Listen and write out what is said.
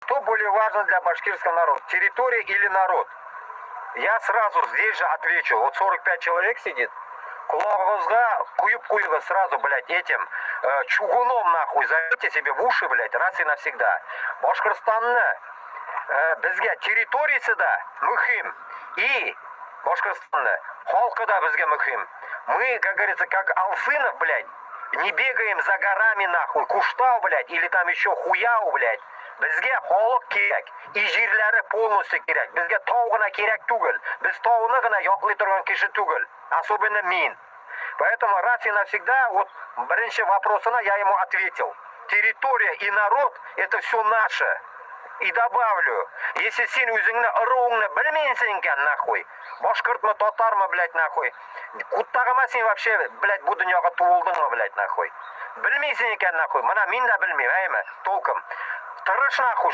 Что более важно для башкирского народа, территория или народ? Я сразу здесь же отвечу. Вот 45 человек сидит. Колагыгызга коеп куегыз сразу, блядь, этим чугуном, нахуй, залейте себе в уши, блядь, раз и навсегда. Башкортстанны безгә территориясе дә мөһим. И Башкортстанны халкы да безгә мөһим. Мы, как говорится, как Алсынов, блядь, не бегаем за горами, нахуй, Куштау, блядь, или там еще хуяу, блядь. Безгә халык кирәк, и җирләре полностью кирәк. Безгә тау гына кирәк түгел. Без тауны гына яклый торган кеше түгел. Особенно мин. Поэтому раз и навсегда, вот беренче вопросына я ему ответил. Территория и народ – это все наше. И добавлю, если син үзеңне ыруыңны белмисең икән, нахуй, башкортмы, татармы, блядь, нахуй, куттагыма син вообще, блядь, бу дөньяга туылдыңмы, блядь, нахуй. Белмисең икән, нахуй, менә мин дә белмим, әйме, толком. Тырыш, нахуй.